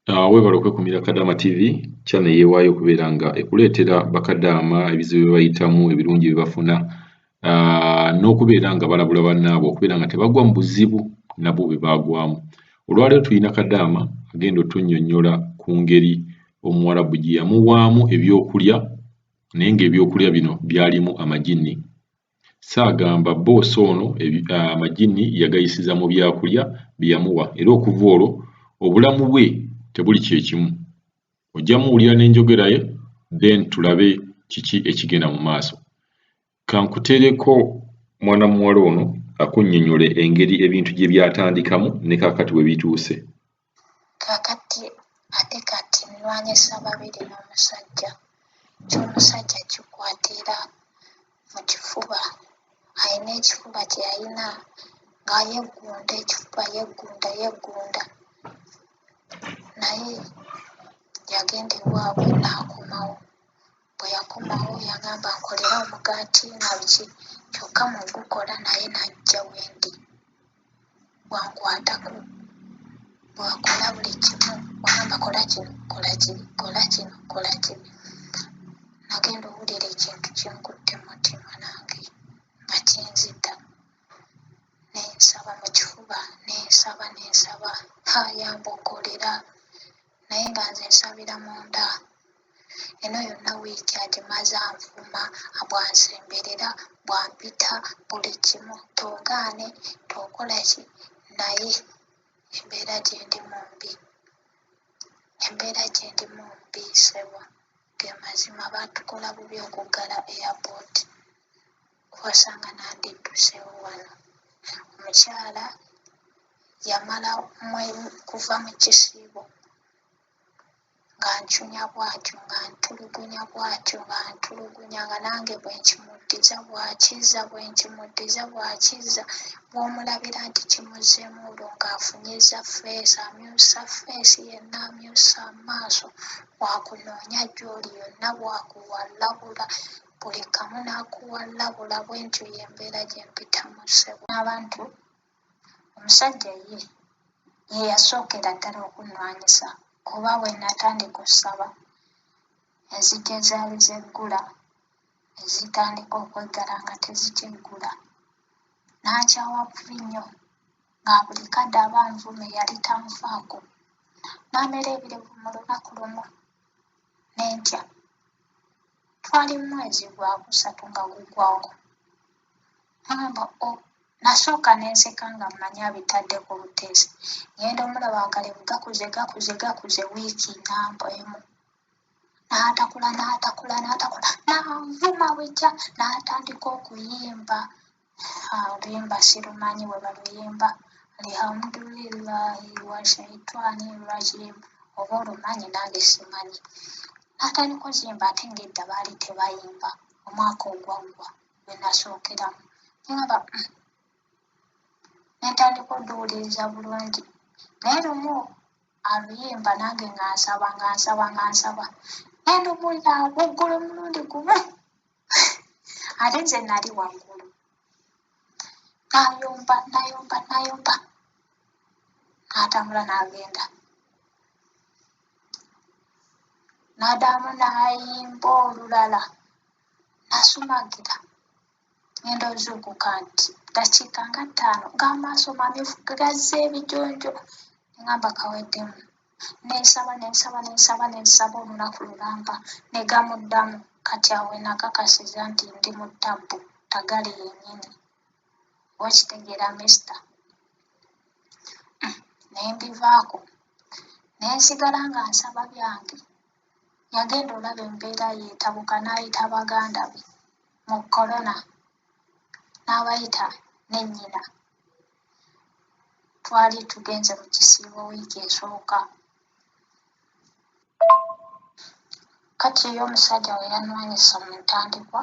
Weebale okwekumira Kadaama TV, channel eyeewaayo okubeera nga ekuleetera bakadaama ebizibu bye bayitamu, ebirungi bye bafuna, n'okubeera nga balabula bannaabwe okubeera nga tebagwa mu buzibu nabo bwe baagwamu. Olwaleero tulina Kadaama agenda otunnyonnyola ku ngeri Omuwarabu gye yamuwaamu ebyokulya naye ng'ebyokulya bino byalimu amajinni. Ssaagamba bboosi ono amajinni yagayisiza mu byakulya bye yamuwa era okuva olwo obulamu bwe tebuli kye kimu. Ojja muwulira n'enjogera ye then tulabe kiki ekigenda mu maaso. Kankuteereko mwana muwala ono akunnyonnyole engeri ebintu gye byatandikamu ne kaakati we bituuse. Kaakati ate kati nnwanyisa babiri n'omusajja. Ky'omusajja kikwatira mu kifuba. Alina ekifuba kye yalina nga yeggunda ekifuba yeggunda yeggunda naye yagenda ewaabwe n'akomawo. Bwe yakomawo yangamba nkolere omugaati na biki kyokka mu gukola naye n'ajja wendi bw'ankwatako bw'akola buli kimu bw'angamba kola kino kola kiri kola kino kola kiri. Nagenda owulira ekintu kinkutte mu mutima nange nga kinzita ne nsaba mu kifuba ne nsaba ne nsaba ha yamboggolera naye nga nze nsabira munda. Eno yonna wiiki agimaze anvuma, bw'ansemberera, bw'ampita buli kimu toogaane tookola ki naye embeera gye ndimu mbi. Embeera gye ndimu mbi ssebo ge mazima baatukola bubi okuggala airport kuba osanga nandidduseewo wano. Omukyala yamala kuva mu kisiibo ng'ancunya bw'atyo ng'antulugunya bw'atyo ng'antulugunya nga nange bwe nkimuddiza bw'akizza bwe nkimuddiza bw'akizza bw'omulabira nti kimuzzeemu olwo ng'afunyizza ffeesi amyusa ffeesi yenna amyusa amaaso bw'akunoonya gy'oli yonna bw'akuwallabula buli kamu n'akuwallabula bwentyo y'embeera gye mpitamu ssebo. Abantu omusajja ye ye yasookera ddala okunnwanyisa kuba bwe natandika ossaba enzigi ezaali zeggula ne zitandika okweggala nga tezikyeggula. N'ankyawa bubi nnyo nga buli kadde aba anvuma eyali tanfaako. N'amera ebirevu mu lunaku lumu ne ntya. Twali mu mwezi gwakusatu nga guggwako. Nagamba o oh, nasooka ne nseka nga mmanyi abitaddeko buteesi. Ngenda omulaba akalevu gakuze gakuze gakuze wiiki nnamba emu. N'atakula n'atakula n'atakula n'anvuma bukya n'atandika okuyimba. Oluyimba sirumanyi bwe baluyimba. Alhamdulillahi wa shaitwani rajim oba olumanyi nange simanyi. N'atandika ozimba ate ng'edda baali tebayimba omwaka ogwaggwa gwe nasookeramu. Nengamba Ne ntandika oduwuliriza bulungi. Naye lumu aluyimba nange nga nsaba nga nsaba nga nsaba ne ndumuwulira aboggolo omulundi gumu ate nze nali waggulu. N'ayomba n'ayomba n'ayomba n'atambula n'agenda. N'addamu n'ayimba olulala nasumagira. Ngenda ozuukuka nti ddakiika nga ttaano ng'amaaso mamyufu gazze ebijonjo ne ngamba kaweddemu. Ne nsaba ne nsaba ne nsaba ne nsaba olunaku lulamba ne gamuddamu kati awo we nakakasiza nti ndi mu ttabbu ttagale yennyini. Oba okitegeera mister? Ne mbivaako ne nsigala nga nsaba byange. Yagenda olaba embeera ye etabuka n'ayita baganda be mu Corona n'abayita ne nnyina. Twali tugenze mu kisiibo wiiki esooka. Kati ye omusajja we yannwanyisa mu ntandikwa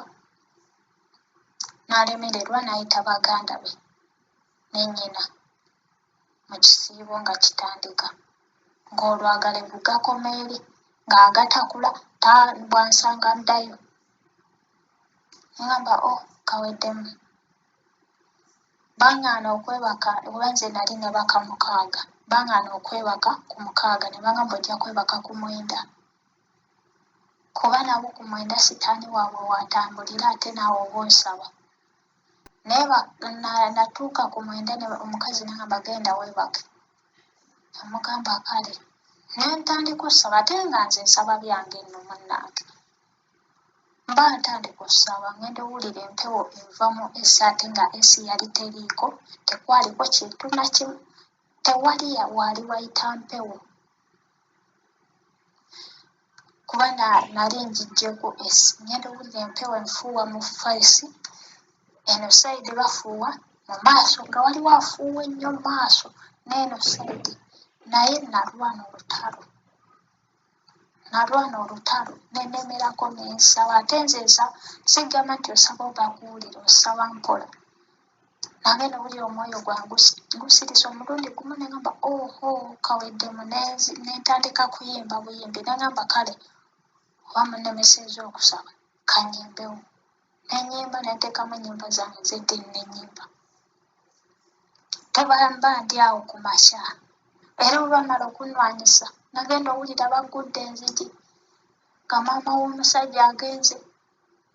n'alemererwa n'ayita baganda be ne nnyina mu kisiibo nga kitandika ng'olwo agalevu gakoma eri ng'agatakula bw'ansanga addayo. Ne ngamba oh kaweddemu. Bangaana okwebaka kuba nze nali nebaka mukaaga. Bangaana okwebaka ku 6 ne bangamba ojja kwebaka ku 9. Kuba nabo ku 9 sitaani waabwe waatambulira ate naawe oba osaba. Naye natuuka ku 9 omukazi n'angamba genda weebake. Namugamba kale. Ne ntandika okusaba ate nga nze nsaba byange nno munnange. Mba ntandika okusaba ngenda owulira empewo eva mu AC ate nga AC yali teriiko, tekwaliko kintu na kimu, tewali waali wayita mpewo. Kuba nali ngiggyeko AC, ngenda owulira empewo enfuuwa mu face, eno sayidi bafuuwa mu maaso nga waliwo afuuwa ennyo mu maaso n'eno sayidi. Naye nalwana olutalo. Nalwana olutalo ne nnemerako ne nsaba ate nze nsaba sigamba nti osaba obakuwulira osaba mpola. Nagenda owulira omwoyo gwange gusirise omulundi gumu ne ngamba oho kaweddemu ne ntandika kuyimba buyimbi ne ngamba kale oba munnemesezza okusaba kannyimbewo. Ne nnyimba ne nteekamu ennyimba zange ez'eddiini ne nnyimba. Tobamba ndi awo ku makya. Era olwamala okunnwanyisa nagenda owulira baggudde enzigi nga maama w'omusajja agenze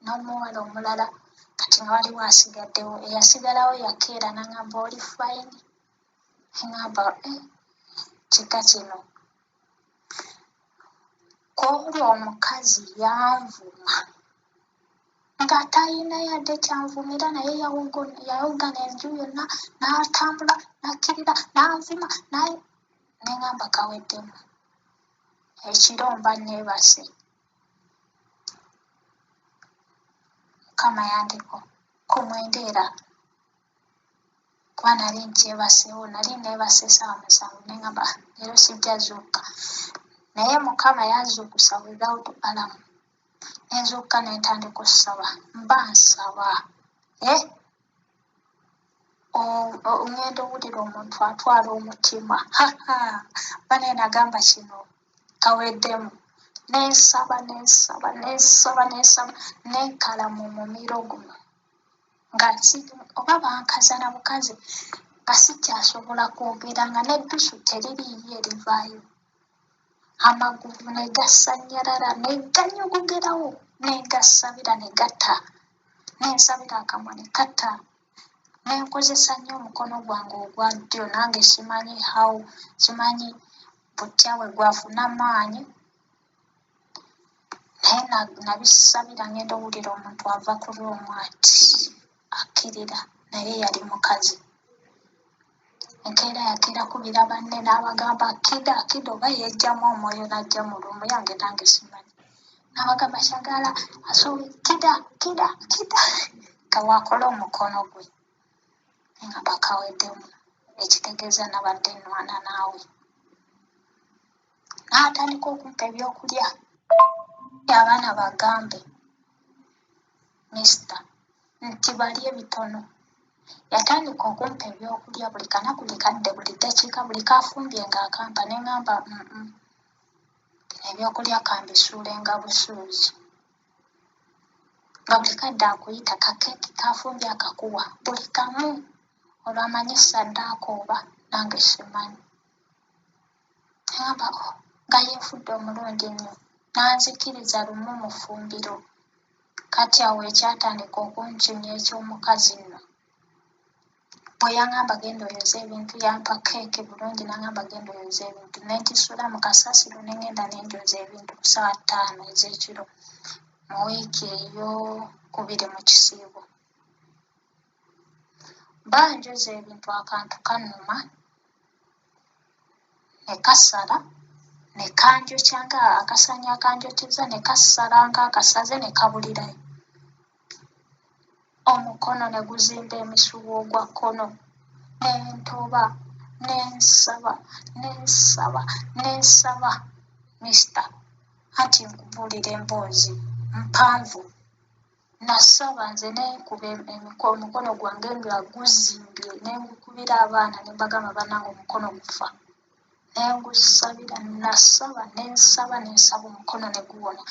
n'omuwala omulala kati nga waliwo asigaddewo. Eyasigalawo yakeera n'angamba oli fine? Ŋŋamba kika kino. Ku olwo omukazi yanvuma nga talina yadde kyanvumira naye yawoggana enju yonna n'atambula n'akkirira n'anvuma naye ne ŋŋamba kaweddemu. Ekiro mba neebase. Mukama yandiko ku 9 era kuba nali nkyebaseewo nali neebase essaawa 7 ne ŋŋamba leero sijja zuukuka. Naye Mukama yanzuukusa without alarm. Ne nzuukuka ne ntandika okusaba. Mba nsaba. Ŋŋenda owulira omuntu atwala omutima. Bane nagamba kino kaweddemu. Ne nsaba ne nsaba ne nsaba ne nsaba ne nkala mu mumiro guno. Nga oba bankaza na bukazi nga sikyasobola kwogera nga n'eddusu teririiyo erivaayo. Amaguvu ne gasannyalala ne ganyugugirawo ne gasabira ne gatta. Ne nsabira akamwa ne katta. Ne nkozesa nnyo omukono gwange ogwa ddyo nange simanyi how, simanyi butya bwe gwafuna maanyi. Naye nabisabira ngenda owulira omuntu ava ku roomu ati akkirira naye yali mukazi. Enkeera yakeera kubira banne n'abagamba kida kida oba yeggyamu omwoyo n'ajja mu roomu yange nange simanyi. N'abagamba kyagala asobola kida kida kida nga bw'akola omukono gwe. Ngamba kaweddemu ekitegeeza nabadde nnwana naawe. N'atandika okumpa ebyokulya. Abaana bagambe mister nti balye bitono. Yatandika okumpa ebyokulya buli kanaku buli kadde buli ddakiika buli k'afumbye ng'akampa ne ŋŋamba bino ebyokulya kambisuulenga busuuzi. Nga buli kadde akuyita kakeeki k'afumbye akakuwa buli kamu olwo amanyi ssaddaaka oba nange simanyi. Ŋŋamba nga yeefudde omulungi ennyo n'anzikiriza lumu mu ffumbiro. Kati awo ekyatandika okunkyunya eky'omukazi nno. Bwe yaŋŋamba genda oyoze ebintu yampa keeki bulungi n'aŋŋamba genda oyoze ebintu. Ne nkisuula mu kasasiro ne ŋŋenda ne njoza ebintu ku ssaawa 5 ez'ekiro mu wiiki ey'okubiri mu kisiibo. Mba njoza ebintu akantu kannuma ne kasala ne kanjokya nga akasaanyi akanjokyezza ne kasala ng'akasaze ne kabulirayo. Omukono ne guzimba emisuwa ogwa kkono ne ntoba ne nsaba ne nsaba ne nsaba mister anti nkubuulira emboozi mpanvu. Nasaba nze ne nkuba omukono gwange nga guzimbye ne ngukubira abaana ne mbagamba bannange omukono gufa. Ne ngusabira nasaba ne nsaba ne nsaba omukono ne guwona.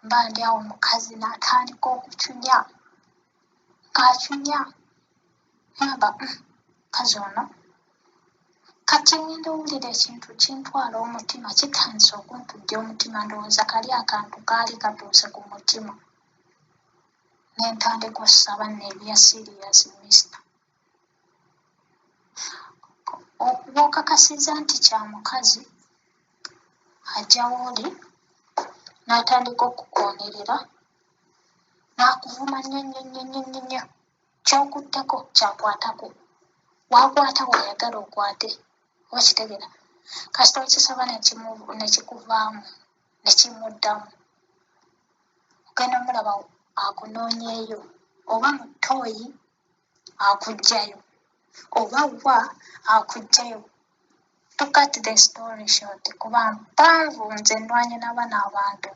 Mba ndi awo omukazi n'atandika okucunya ng'acunya. Ŋŋamba mukazi ono Kati ngenda owulira ekintu kintwala omutima, kitandise okuntujja omutima, ndowooza kali akantu kaali katuuse ku mutima. Ne ntandika osaba nno ebya serious mister. Bw'okakasizza nti kya mukazi, ajja w'oli n'atandika okukoonerera, n'akuvuma nnyo nnyo nnyo nnyo nnyo nnyo. Ky'okutteko ky'akwatako. W'akwata w'ayagala okwate. Oba okitegeera? Kasita okisaba ne kikuvaamu, ne kimuddamu. Ogenda omulaba akunoonyeeyo oba mu ttooyi akuggyayo oba wa akuggyayo. To cut the story short, kuba mpanvu nze nnwanye na bano abantu.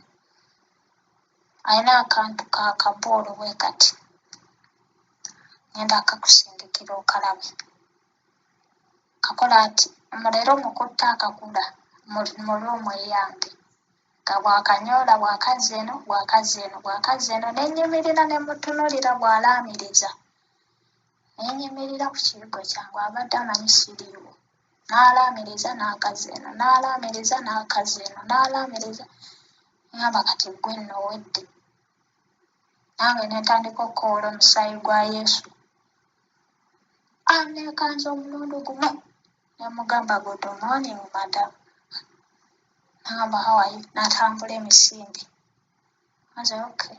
Alina akantu ka kaboolo bwe kati. Ngenda kakusindikira okalabe. Kakola ati leero mukutte akakula mu ruumu eyange. Nga bw'akanyoola bw'akazza eno, bw'akazza eno, bw'akazza eno, ne nnyimirira ne mmutunuulira bw'alaamiriza. Ne nnyimirira ku kiyigo kyange abadde amanyi siriiwo. N'alaamiriza n'akazza eno, n'alaamiriza n'akazza eno, n'alaamiriza. Ŋŋamba kati ggwe nno owedde. Nange ne ntandika okukoowoola omusaayi gwa Yesu. Aneekanze omulundi gumu ne mugamba good morning madam. N'aŋŋamba how are you? N'atambula emisinde. Nze okay,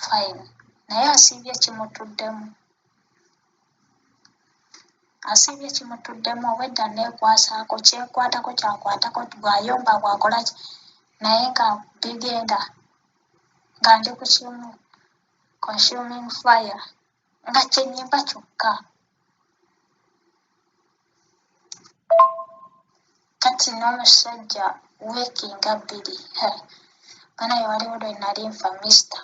fine. Naye asiibye kimutuddemu. Asiibye kimutuddemu obwedda neekwasaako kyenkwatako kyakwatako bw'ayomba bw'akola ki naye nga bigenda nga ndi ku kimu consuming fire nga kye nnyimba kyokka. Kati n'omusajja wiiki nga bbiri banaye waliwo lwe nali nfa mister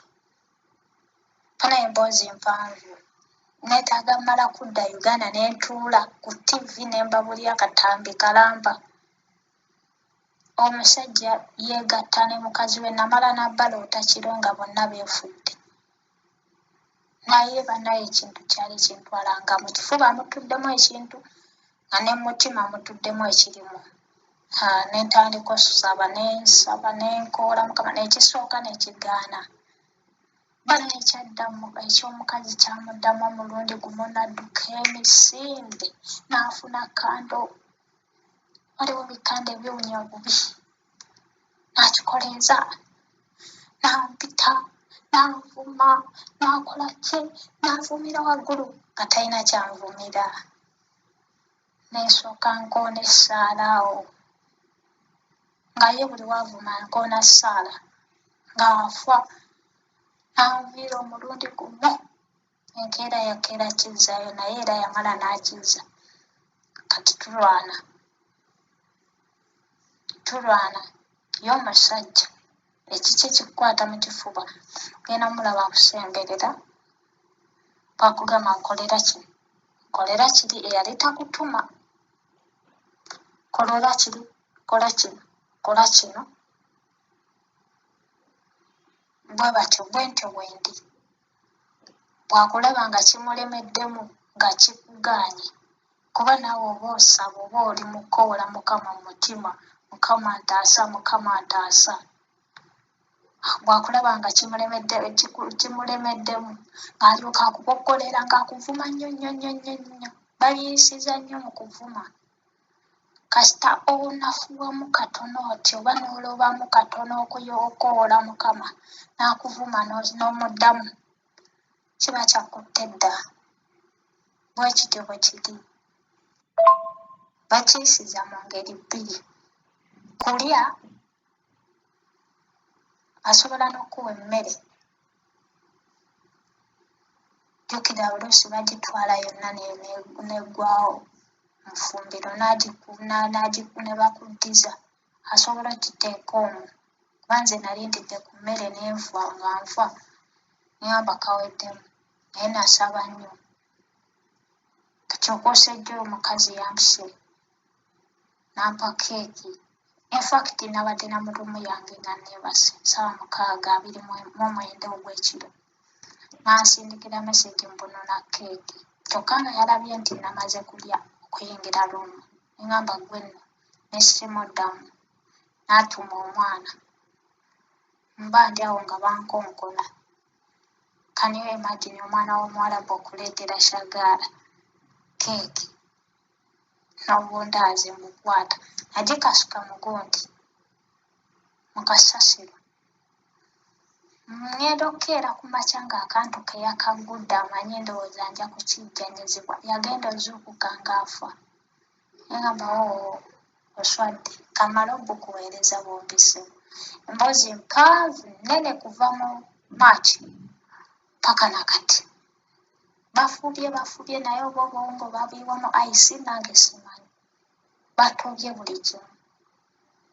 banaye emboozi mpanvu neetaaga mmala kudda Uganda ne ntuula ku ttivi ne mbabuulira akatambi kalamba. Omusajja yeegatta ne mukazi we namala nabaloota kiro nga bonna beefudde. Naye banaye ekintu kyali kintwala nga mu kifuba mutuddemu ekintu nga ne mu mutima mutuddemu ekirimu. Ha, ne ntandika osaba ne nsaba ne nkoola Mukama n'ekisooka ne kigaana. Bana ekyaddamu eky'omukazi kyamuddamu omulundi gumu n'adduka emisinde n'afuna kando. Waliwo bikando ebiwunya obubi. N'akikoleeza n'ampita n'anvuma n'akola ki n'anvumira waggulu nga talina kyanvumira. Ne nsooka nkoona essaala awo nga ye buli w'avuma nkoona ssaala ng'afa n'anviira omulundi gumu. Enkeera yakeera kizzaayo naye era yamala n'akizza. Kati tulwana tulwana ye omusajja ekikye kikukwata mu kifuba ogenda mulaba akusemberera bw'akugamba nkolera kino nkolera kiri eyali takutuma kolera kiri kola kino kola kino bwe batyo bwe ntyo bwe ndi. Bw'akulaba nga kimulemeddemu nga kikugaanye kuba naawe oba osaba oba oli mu kukowoola Mukama mu mutima, Mukama ntaasa, Mukama ntaasa. Bw'akulaba nga kimulemeddemu ng'alyoka akuboggolera ng'akuvuma nnyo nnyo nnyo nnyo nnyo. Babiyisiza nnyo mu kuvuma. Kasita onafuwamu katono oti oba n'olobamu katono okukowoola Mukama n'akuvuma n'omuddamu kiba kyakutte dda. Bwe kityo bwe kiri. Bakiyisiza mu ngeri bbiri. Kulya asobola n'okukuwa emmere. Jjukira oluusi bagitwala yonna n'eggwawo mu ffumbiro ne bakuddiza. Asobola okugiteeka omwo kuba nze nali ndidde ku mmere ne nfa nga nfa ne ŋŋamba kaweddemu naye nasaba nnyo. Kati okwosa ejjo omukazi yampise n'ampa keeki. In fact nabadde na mu ruumu yange nga neebase ssaawa 6:29 ogw'ekiro. N'ansindikira message mbu nona keeki kyokka nga yalabye nti namaze kulya okuyingira ruumu. Nengamba gwe nno ne simuddamu. N'atuma omwana. Mba ndi awo nga bankonkona. Can you imagine omwana w'omuwarabu okuleetera shagaala, keeki n'obundaazi mbukwata. Nagikasuka mu gundi mu kasasiro. Ngenda okukeera ku makya ng'akantu ke yakaggudde amanyi ndowooza nja kukijjanyizibwa. Yagenda ozuukuka ng'afa. Nengamba oo oswadde kamale obukuweereza bwombi ssebo. Emboozi mpanvu nnene kuva mu March paka na kati. Bafubye bafubye naye oba obwongo babuyiwamu ice nange simanyi. Batobye buli kimu.